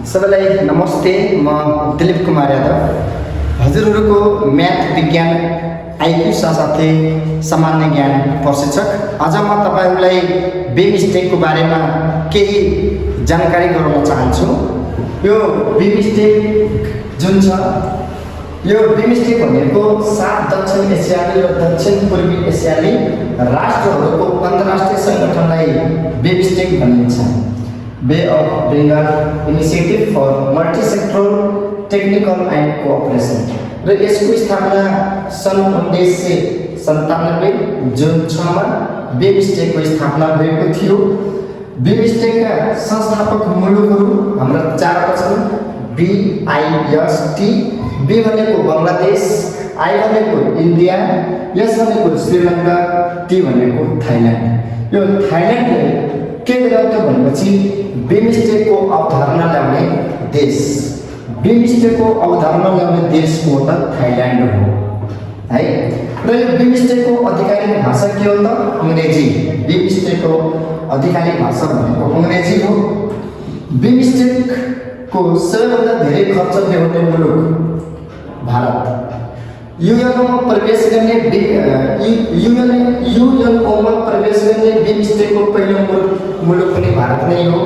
सबैलाई नमस्ते। म दिलीप कुमार यादव, हजुरहरूको म्याथ विज्ञान आइक्यू साथसाथै सामान्य ज्ञान प्रशिक्षक। आज म तपाईहरूलाई बी मिस्टेकको बारेमा केही जानकारी गराउन चाहन्छु। यो बी मिस्टेक जुन छ, यो बी मिस्टेक भनेको 7 दक्षिण एसियाली र दक्षिण पूर्वी एसियाली राष्ट्रहरूको अन्तर्राष्ट्रिय सङ्गठनलाई बी मिस्टेक भनिन्छ। Bay of Bengal initiative for multisectoral technical and cooperation र यसको स्थापना सन् 1997 जुन 6 मा बी मिस्टेकको स्थापना भएको थियो। बी मिस्टेकका संस्थापक मुलुकहरू हाम्रा 4 छन्। BIST, बी भनेको बङ्गलादेश, आई भनेको इन्डिया, एस भनेको श्रीलङ्का, टी भनेको थाइल्यान्ड। यो थाइल्यान्डले के गर्यो भनेपछि बी मिस्टेकको अवधारणा ल्याउने देश, बी मिस्टेकको अवधारणा ल्याउने देश हो त थाइल्यान्ड हो है। र यो बी मिस्टेकको आधिकारिक भाषा के हो त अङ्ग्रेजी। बी मिस्टेकको आधिकारिक भाषा भनेको अङ्ग्रेजी हो। बी मिस्टेकको सबैभन्दा धेरै खर्च ल्याउने मुलुक भारत। युएनओमा प्रवेश गर्ने युएनओमा प्रवेश गर्ने बी मिस्टेकको पहिलो मुलुक पनि भारत नै हो।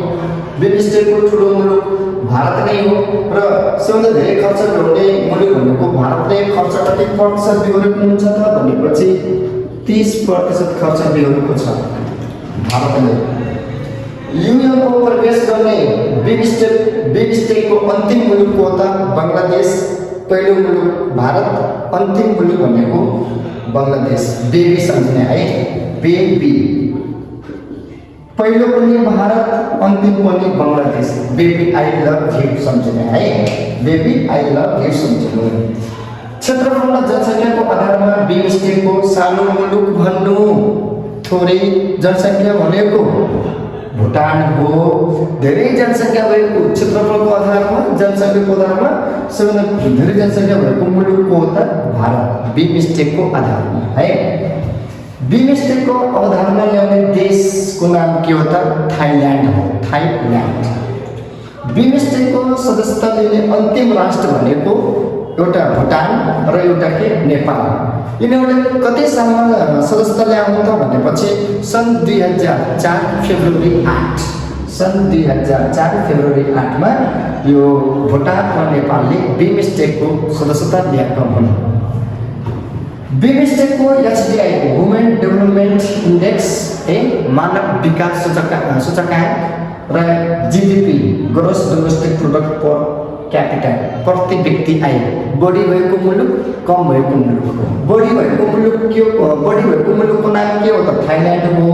बी मिस्टेकको ठुलो मुलुक भारत नै हो र सबैभन्दा धेरै खर्च ल्याउने मुलुक भनेको भारतले खर्च कति प्रतिशत बेहोरेको हुन्छ त भनेपछि 30% खर्च बेहोरेको छ भारतले। युएनओमा प्रवेश गर्ने बी मिस्टेकको अन्तिम मुलुक हो त बङ्गलादेश, पहिलो मुलुक भारत, अन्तिम मुलुक भनेको बङ्गलादेश। बेबी सम्झिने है, बेबी पहिलो पनि भारत, अन्तिम पनि Bangladesh. Baby I love you सम्झिने है, बेबी आई लभ यू सम्झिनु। क्षेत्रफल र जनसङ्ख्याको आधारमा बी मिस्टेकको सानो मुलुक भन्नु, थोरै जनसङ्ख्या भनेको भुटान हो। धेरै जनसङ्ख्या भएको क्षेत्रफलको आधारमा, जनसङ्ख्याको आधारमा सबैभन्दा धेरै जनसङ्ख्या भएको मुलुक हो त भारत, बी मिस्टेकको आधारमा है। बी मिस्टेकको अवधारणा ल्याउने देशको नाम के हो त थाइल्यान्ड हो, थाइल्यान्ड। बी मिस्टेकको सदस्यता लिने अन्तिम राष्ट्र भनेको एउटा भुटान र एउटा के नेपाल। यिनीहरूले कति सालमा सदस्यता ल्याउनु त भनेपछि सन् 2004 फेब्रुअरी 8, सन् 2004 फेब्रुअरी 8 मा यो भुटान र नेपालले बी मिस्टेकको सदस्यता ल्याएका हुन्। बी मिस्टेकको HDI वुमेन डेभलपमेन्ट इन्डेक्स मानव विकास सूचकाङ्क र GDP gross domestic product per capital प्रति व्यक्ति आय बढी भएको मुलुक, कम भएको मुलुक। बढी भएको मुलुकको नाम के हो त थाइल्यान्ड हो।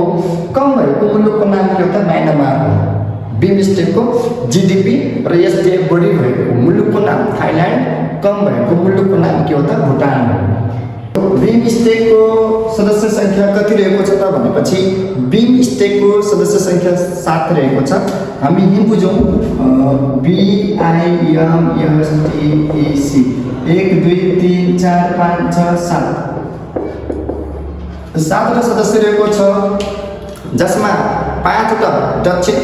कम भएको मुलुकको नाम के हो त म्यानमार हो। बी मिस्टेकको GDP र HDI बढी भएको मुलुकको नाम थाइल्यान्ड, कम भएको मुलुकको नाम के हो त भुटान हो। बी मिस्टेकको सदस्य सङ्ख्या कति रहेको छ त भनेपछि बी मिस्टेकको सदस्य सङ्ख्या 7 रहेको छ। हामी यही बुझौँ, BIMSTEC 1 2 3 4 5 6 7 सदस्य रहेको छ, जसमा 5वटा दक्षिण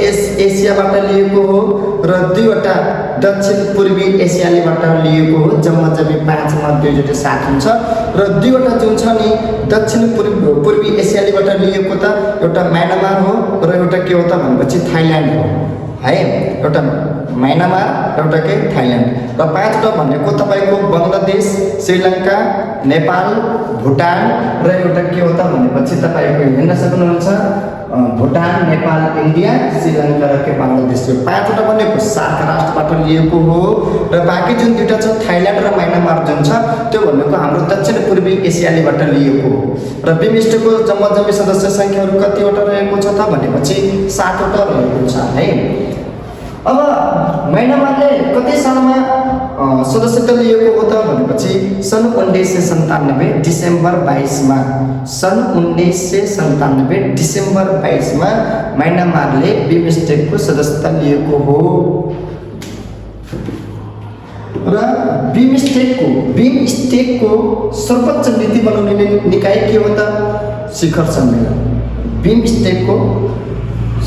एसियाबाट लिएको हो र 2वटा दक्षिण पूर्वी एसियालीबाट लिएको हो। जम्मा 5 मा 2 7 हुन्छ र 2वटा जुन छ नि दक्षिण पूर्वी एसियालीबाट लिएको त एउटा म्यानमार हो र एउटा के हो त भनेपछि थाइल्यान्ड हो है। एउटा म्यानमार, एउटा के थाइल्यान्ड। र 5वटा भनेको तपाईँको बङ्गलादेश, श्रीलङ्का, नेपाल, भुटान र एउटा के हो त भनेपछि तपाईँको हेर्न सक्नुहुन्छ भुटान, नेपाल, इन्डिया, श्रीलङ्का र के बङ्गलादेश। यो 5वटा भनेको 7 राष्ट्रबाट लिएको हो र बाँकी जुन 2टा छ थाइल्यान्ड र म्यानमार जुन छ त्यो भनेको हाम्रो दक्षिण पूर्वी एसियालीबाट लिएको हो। र बी मिस्टेकको जम्मा सदस्य सङ्ख्याहरू कतिवटा रहेको छ त भनेपछि 7वटा रहेको छ है। अब म्यानमारले कति सालमा सदस्यता लिएको हो त भनेपछि सन् 1997 डिसेम्बर 22 मा, सन् 1997 डिसेम्बर 22 मा म्यानमारले बी मिस्टेकको सदस्यता लिएको हो। र बी मिस्टेकको सर्वोच्च नीति बनाउने निकाय के हो त शिखर सम्मेलन। बी मिस्टेकको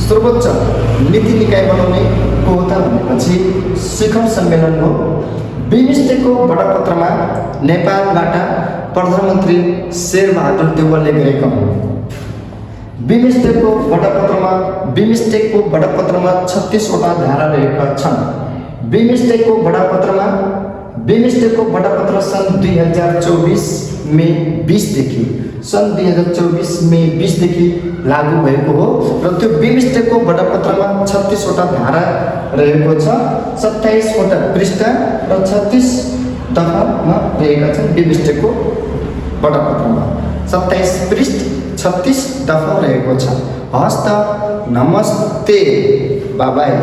सर्वोच्च नीति निकाय बनाउने को हो त भनेपछि शिखर सम्मेलन हो। बिमस्टेकको बडपत्रमा नेपालबाट प्रधानमन्त्री शेरबहादुर देउवाले गरेका हुन्। बिमस्टेकको बडपत्रमा 36 वटा धारा रहेका छन्। बिमस्टेकको बडपत्र सन् 2024 मे 20 देखि लागू भएको हो र त्यो बिमस्टेकको बडपत्रमा 36 वटा धारा रहेको छ, 27 वटा पृष्ठ र 36 दफामा रहेका छन्। बिमस्टेकको बडपत्रमा 27 पृष्ठ 36 दफा रहेको छ। हस्त नमस्ते बाबाई।